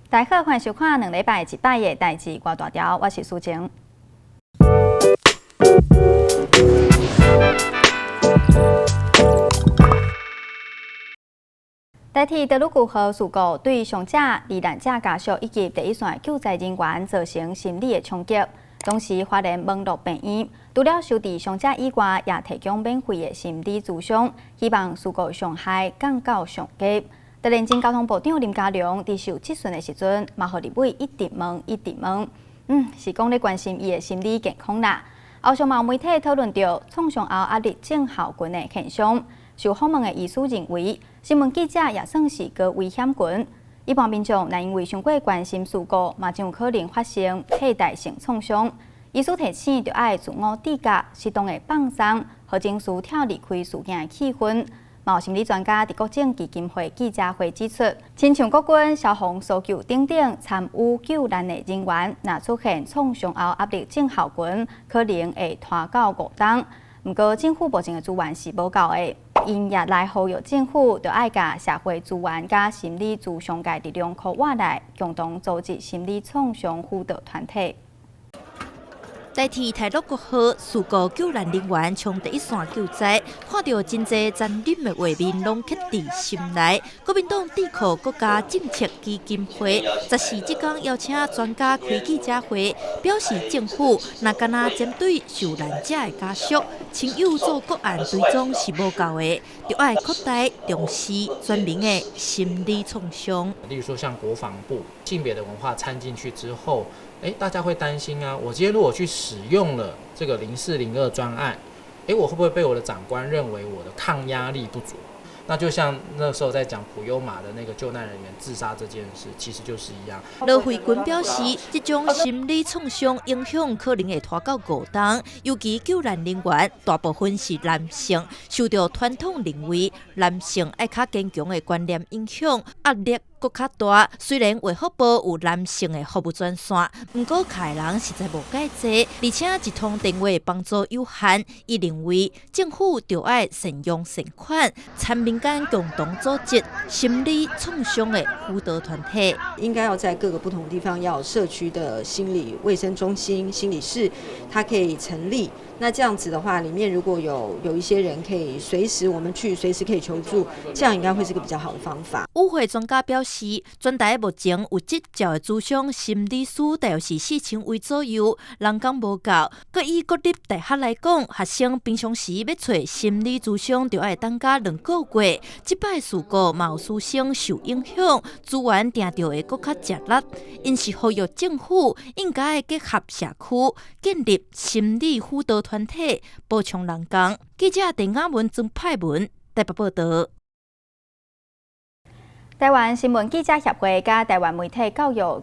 大家好，歡迎收看兩禮拜一擺的代誌偌大條，我是蘇晴。台鐵德魯固號事故對傷者、罹難者家屬以及第一線救災人員造成心理的衝擊。當時花蓮網絡病院除了收治傷者以外，也提供免費的心理諮商，希望事故傷害降到上低。突然間，交通部長林佳龍佇受質詢的時陣，嘛予立委一直問一直問，是講咧關心伊的心理健康啦。後續嘛有媒體討論著創傷後壓力症候群的現象。受訪問的醫師認為，新聞記者也算是高危險群。一般民眾若因為傷過關心事故，嘛真有可能發生替代性創傷。醫師提醒，著愛自我知覺，適當的放鬆，予情緒跳離開事件的氣氛。嘛有心理專家佇國政基金會記者會指出，親像國軍、消防、搜救等等參與救難的人員，若出現創傷後壓力症候群，可能會拖到5冬。毋過政府目前的資源是無夠的，𪜶也來呼籲政府，著愛共社會資源佮心理諮商界力量箍倚來，共同組織心理創傷輔導團體。代替太魯閣號事故救難人員衝第一線救災，看著真濟殘忍的畫面，攏刻佇心內。國民黨智庫國家政策基金會14這工邀請專家開記者會，表示政府若干焦針對受難者的家屬、親友做個案追蹤是無夠的，著愛擴大重視全民的心理創傷。例如說，像國防部性別的文化摻進去之後，大家會擔心啊！我今天如果去使用了這個0402專案，我會不會被我的長官認為我的抗壓力不足？那就像那時候在講普悠瑪的那個救難人員自殺這件事，其實就是一樣。羅慧群表示，這種心理創傷影響可能會拖到5冬，尤其救難人員大部分是男性，受著傳統認為男性愛較堅強的觀念影響，壓力閣較大。雖然衛福部有男性的服務專線，毋過敲的人實在無蓋濟，而且一通電話幫助有限。伊認為政府著愛善用善款，參民間共同組織心理創傷的輔導團體。應該要在各個不同地方要有社區的心理衛生中心、心理室，它可以成立。那這樣子的話，裡面如果有一些人可以隨時我們去，隨時可以求助，這樣應該會是個比較好的方法。與會專家表示，全台目前有執照的諮商心理師大約是4000位左右，人工無夠。閣以國立大學來講，學生平常時欲揣心理諮商，就愛等甲2個月。這擺事故嘛有師生受影響，資源定著會閣較吃力。𪜶是呼籲政府應該結合社區，建立心理輔導團體，補充人工。記者鄭雅文、曾派文台北報導。台灣新聞記者協會佮台灣媒體教育，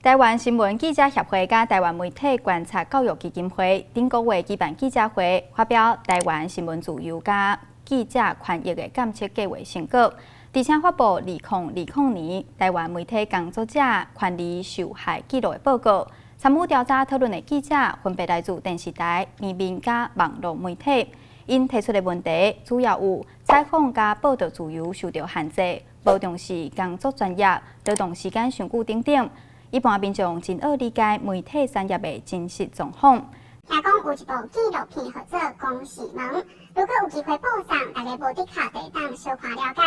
台灣新聞記者協會佮台灣媒體觀察教育基金會頂個月舉辦記者會，發表台灣新聞自由佮記者權益的監測計畫成果，而且發布2020年台灣媒體工作者權利受害記錄的報告。參與調查討論的記者分別來自電視台、平面佮網路媒體，𪜶提出的問題主要有採訪佮報導自由受著限制、無重視工作專業、勞動時間傷久等等。一般民眾真愛理解媒體產業的真實狀況。聽講有一部紀錄片號做《公視門》，如果有機會播送，大家無的確會當小可了解。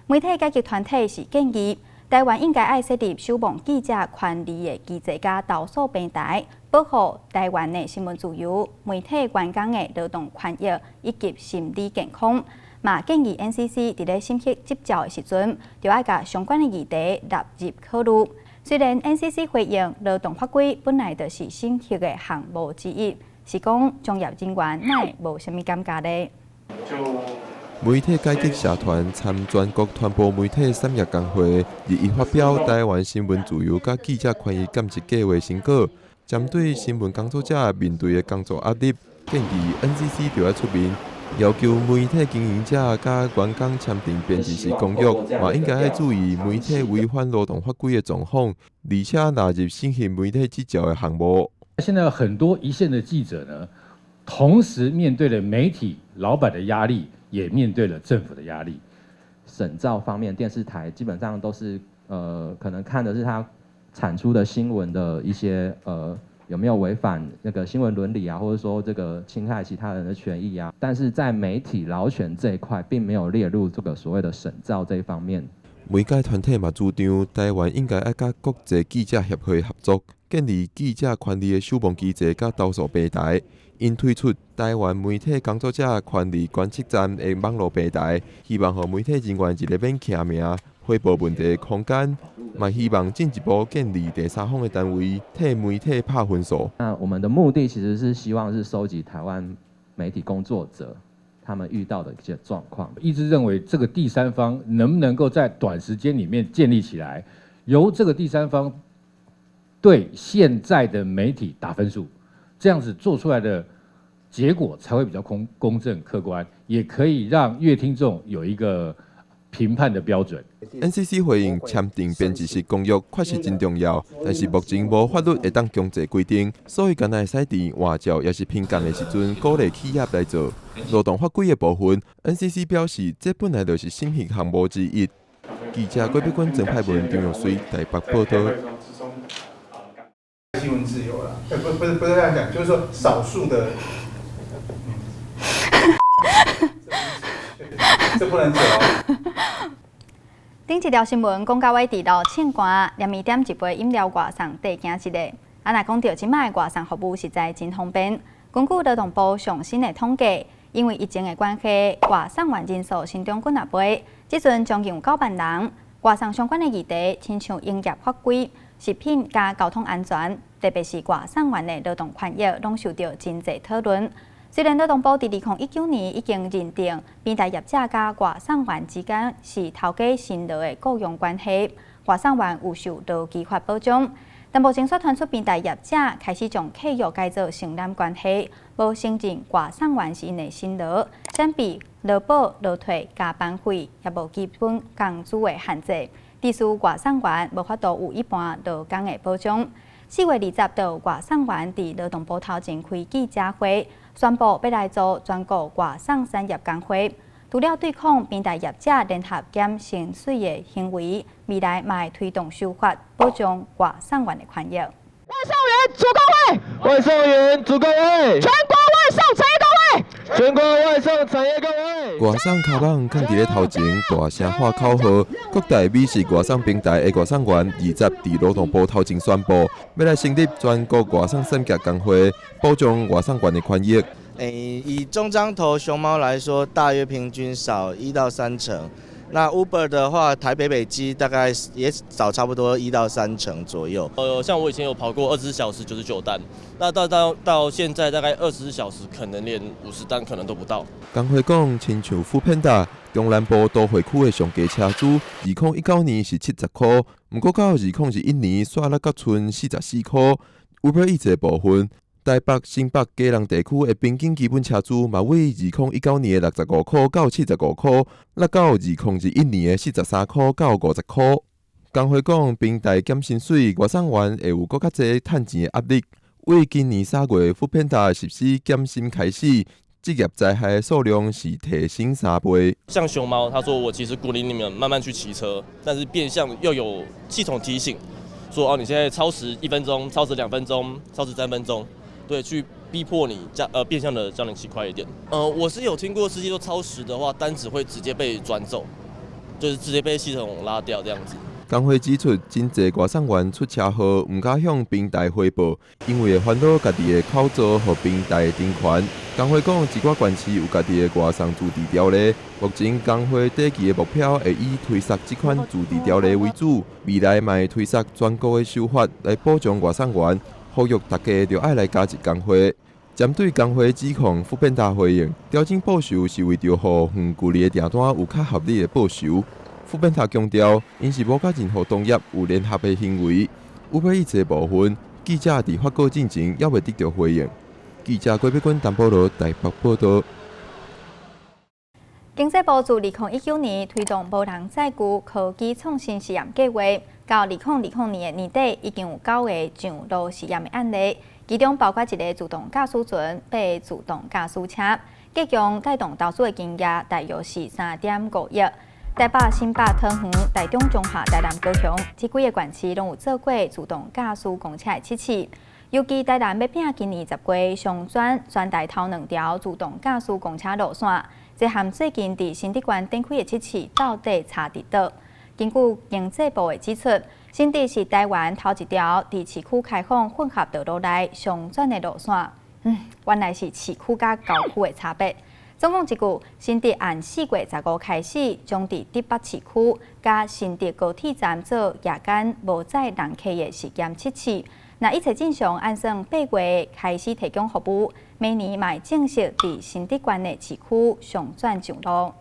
媒體改革團體是建議，台灣應該愛設立守望記者權利的機制佮投訴平台，保護台灣的新聞自由、媒體員工的勞動權益以及心理健康。嘛建議 NCC 佇咧審核執照的時陣，著愛共相關的議題納入考慮。雖然 NCC 回應勞動法規本來就是審核的項目之一，是講專業人員哪會無啥物感覺咧？媒體改革社團參全國傳播媒體產業工會日日發表台灣新聞自由佮記者權益監測計畫成果，針對新聞工作者面對的工作壓力，建議 NCC 著愛出面，要求媒體經營者佮員工簽訂編輯室公約，嘛應該愛注意媒體違反勞動法規的狀況，而且納入審核媒體執照的項目。現在很多一線的記者呢，同時面對了媒體老闆的壓力，也面對了政府的壓力。審照方面，電視台基本上都是可能看的是他產出的新聞的一些有沒有違反那個新聞倫理啊，或者說這個侵害其他人的權益啊。但是在媒體勞權這一塊，並沒有列入這個所謂的審照這一方面。媒介團體嘛主張，台灣應該愛佮國際記者協會合作，建立記者權利的守望機制佮投訴平台。𪜶推出台灣媒體工作者權利觀測站的網路平台，希望予媒體人員一个免記名匯報問題的空間，嘛希望進一步建立第三方的單位替媒體拍分數。那我們的目的其實是希望是收集台灣媒體工作者他們遇到的一些狀況。一直認為這個第三方能不能夠在短時間裡面建立起來，由這個第三方對現在的媒體打分數，這樣子做出來的結果才會比較公正客觀，也可以讓閱聽眾有一個評判的標準。 NCC 回應簽訂編輯室公約確實真重要，但是目前無法律會當強制規定，所以干焦會使佇換照抑是評鑑的時陣鼓勵企業來做。勞動法規的部分，NCC 表示這本來就是審核項目之一。記者郭碧君、曾派文、張玉水台北報道。新聞自由了，不不是不是這樣講，就是說少數的，這不能講。頂一條新聞講到尾佇落凊寒，連麵點一杯飲料外送綴行一个。啊，若講著這擺的外送服務實在真方便。根據勞動部上新的統計，因為疫情的關係，外送員人數成長幾若倍，這陣將近有9萬人。外送相關的議題，親像營業法規、食品佮交通安全，特別是外送員的勞動權益，攏受著真濟討論。雖然勞動部佇2019年已經認定平台業者佮外送員之間是頭家薪勞的僱傭關係，外送員有受勞基法保障，但目前卻傳出平台業者開始將契約改做承攬關係，無承認外送員是𪜶的薪勞，相比勞保、勞退、加班費，也無基本工資的限制，致使外送員無法度有一般勞工的保障。4月20就有外送員佇勞動部頭前開記者會，宣布欲來組全國外送產業工會。除了對抗平台業者聯合減薪水的行為，未來嘛會推動修法，保障外送員的權益。外送員組工會，外送員組工會，全國外送產業工會，全國外送產業工會。外送跤蠓囥佇咧頭前，大聲喊口號。各大美食外送平台的外送員20佇勞動部頭前宣布，欲來成立全國外送產業工會，保障外送員的權益。以中彰投熊貓來說，大約平均少1到3成。那 Uber 的話，台北北基大概也少差不多1到3成左右。像我以前有跑過24小時99單，那到現在大概24小時可能連50單可能都不到。工會講，親像 foodpanda 中南部都會區的上低車資，2019年是70箍，毋過到2021年，煞落閣賰44箍。Uber Eats 的部分，台北、新北、基隆地區的平均基本車資嘛，為2019年的65箍到75箍，落到2021年的43箍到50箍。工會講，平台減薪水，外送員會有閣較濟趁錢的壓力。為今年3月 foodpanda 實施減薪開始，職業災害的數量是提升3倍。像熊貓，他說我其實鼓勵你們慢慢去騎車，但是變相又有系統提醒，說哦，你現在超時1分鐘，超時2分鐘，超時3分鐘。對，去逼迫你加變相的叫你騎快一點。我是有聽過司機說超時的話，單子會直接被轉走，就是直接被系統拉掉這樣子。工會指出，真濟外送員出車禍，毋敢向平台匯報，因為會煩惱家己的口座予平台停權。工會講，一寡縣市有家己的外送自治條例，目前工會短期的目標會以推捒這款自治條例為主，未來嘛會推捒全國的修法來保障外送員。呼籲大家著愛來加入工會。針對工會指控，foodpanda 回應，調整報酬是為著予遠距離的訂單有較合理的報酬。foodpanda 強調，𪜶是無佮任何同業有聯合的行為。Uber Eats 的部分，記者佇發稿進前猶未得著回應。記者郭碧君、陳保羅台北報道。經濟部自2019年推動無人載具科技創新試驗計劃，到2020年的年底，已經有九个上路試驗的案例，其中包括一个自動駕駛船、八个自動駕駛車，計共帶動投資的金額大約是3.5億。台北、新北、桃園、台中、彰化、台南、高雄，這幾个縣市攏有做過自動駕駛公車的測試。尤其台南欲拚今年十月上轉全台頭兩條自動駕駛公車路線，這和最近佇新竹縣展開的測試到底差佇佗？根據經濟部的指出，新竹是台灣頭一條佇市區開放混合道路內上轉的路線。原來是市區佮郊區的差別。總共一句，新竹按4月15開始，將佇竹北市區佮新竹高鐵站做夜間無載人客的實驗測試。若一切正常，按算8月開始提供服務，明年嘛會正式佇新竹縣的市區上轉上路。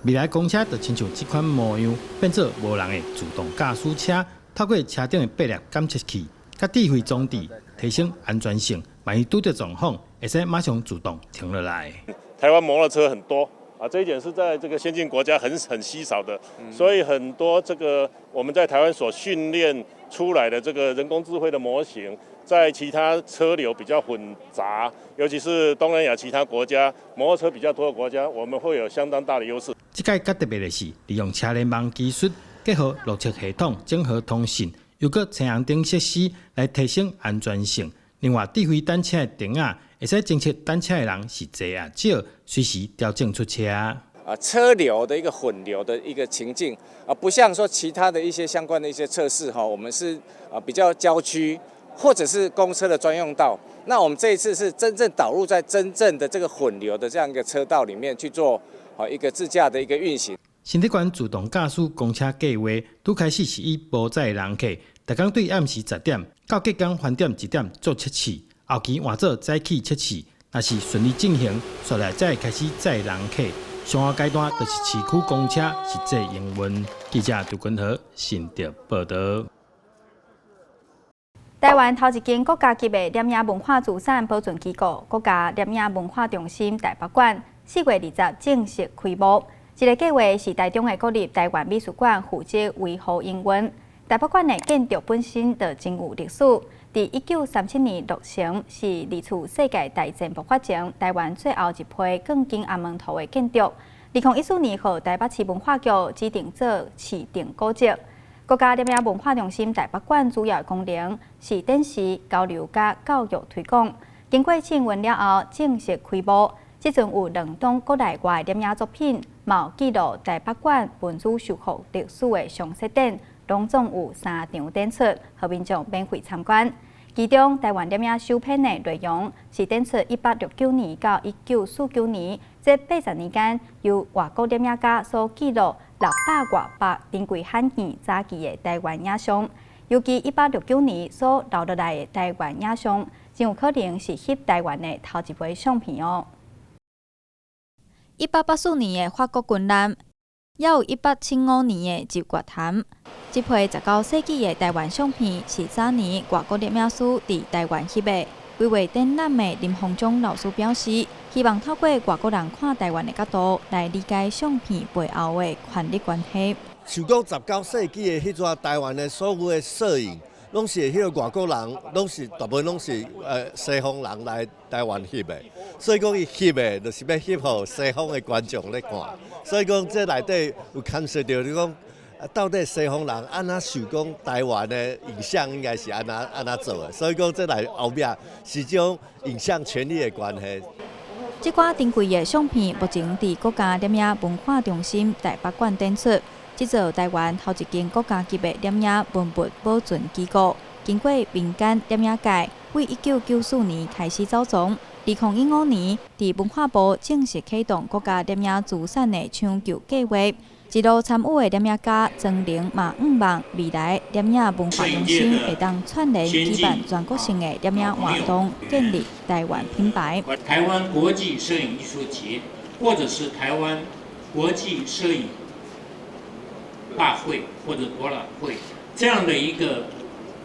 未來公車就親像這款模樣，變做無人的自動駕駛車，透過車頂的八粒檢測器，佮智慧裝置提升安全性，萬一拄著狀況，會使馬上自動停落來。台灣摩托車很多啊，這一點是在這個先進國家很稀少的，所以很多這個我們在台灣所訓練出來的這個人工智慧的模型，在其他車流比較混雜，尤其是東南亞其他國家摩托車比較多的國家，我們會有相當大的優勢。這屆較特別的是，利用車聯網技術，結合路測系統、整合通訊，又閣青紅燈設施來提升安全性。另外，智慧等車的燈仔，會使偵測等車的人是濟抑少，隨時調整出車。啊，車流的一個混流的一個情境啊，不像說其他的一些相關的一些測試哈，我們是啊比較郊區或者是公車的專用道。那我們這一次是真正導入在真正的這個混流的這樣一個車道裡面去做好一個自駕的一個運行。新竹縣自動駕駛公車計劃，拄開始是以無載人客，逐工對暗時10點到隔工翻點1點做測試，後期換做早起測試，若是順利進行，紲來才會開始載人客。上個階段就是市區公車實際營運。記者杜君和新竹報導。台灣頭一間國家級的攝影文化資產保存機構——國家攝影文化中心台北館，4月20正式開幕。這个計劃是台中的國立台灣美術館負責維護營運。台北館的建築本身就真有歷史，佇1937年落成，是二次世界大戰爆發前台灣最後一批鋼筋紅毛塗的建築。2014年予台北市文化局指定做市定古蹟。國家攝影文化中心台北館主要的功能是展示、交流佮教育推廣。經過試運了後，正式開幕。這陣有兩棟國內外攝影作品，嘛有記錄台北館文資修復歷史的常設展，攏總有三場展出，予民眾免費參觀。其中，台灣攝影首編的內容是展出1869年到1949年這80年間，由外國攝影家所記錄600外幅珍貴罕見早期的台灣影像，尤其1869年所留落來的台灣影像，真有可能是翕台灣的頭一批相片哦。1884年的法國軍艦，也有1875年的日月潭。這批19世紀的台灣相片是早年外國攝影師佇台灣翕的。規劃展覽的林鴻忠老師表示，希望透過外國人看台灣的角度來理解相片背後的權力關係。想講19世紀的彼陣台灣的所有的攝影，攏是彼个外國人，攏是大部分攏是西方人來台灣翕的，所以講伊翕的，就是欲翕予西方的觀眾咧看。所以講這內底有牽涉著你講，到底西方人按怎想講台灣的影像應該是按怎按怎做的，所以講這內後壁是這種影像權利的關係。這寡珍貴的相片目前佇國家攝影文化中心台北館展出。這座台灣頭一間國家級的攝影文物保存機構，經過民間攝影界，為1994年開始走傱。2015年，佇文化部正式啟動國家攝影資產的搶救計劃。一路參與的攝影家曾玲嘛，向望未來攝影文化中心會當串聯舉辦全國性的攝影活動，建立台灣品牌。台灣國際攝影藝術節，或者是台灣國際攝影大會或者博覽會這樣的一個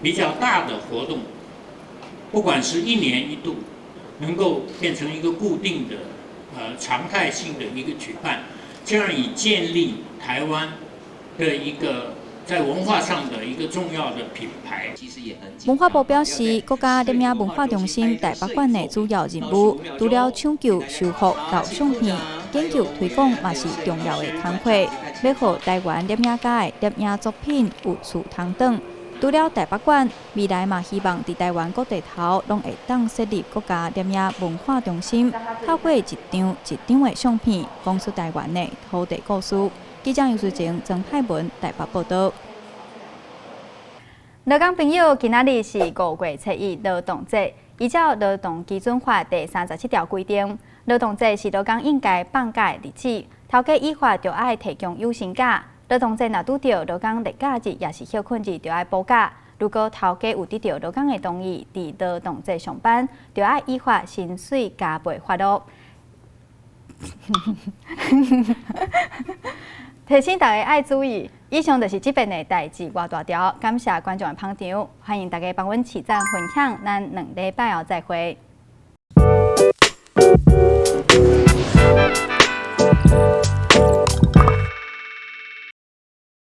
比較大的活動，不管是一年一度，能夠變成一個固定的、常態性的一個舉辦，這樣以建立台灣的一個在文化上的一個重要的品牌。文化部表示，國家攝影文化中心台北館的主要任務，除了搶救、修復老相片、研究推廣，嘛是重要的工課。欲予台灣攝影家的攝影作品有厝通轉。除了台北館，未來嘛希望佇台灣各地頭攏會當設立國家攝影文化中心，透過一張一張的相片，講述台灣的土地故事。記者杨淑晴、曾海文台北報道。勞工朋友，今仔日是5月7日勞動節。依照勞動基準法第37條規定，勞動節是勞工應該放假的日子，頭家依法就愛提供有薪假。勞動節若拄著勞工例假日，抑是歇睏日，就愛補假。如果頭家有得著勞工的同意，佇勞動節上班，就愛依法薪水加倍發落。提醒大家愛注意，以上就是這遍的代誌外大條，感謝觀眾的捧場，歡迎大家幫阮揤讚分享，咱2禮拜後再會。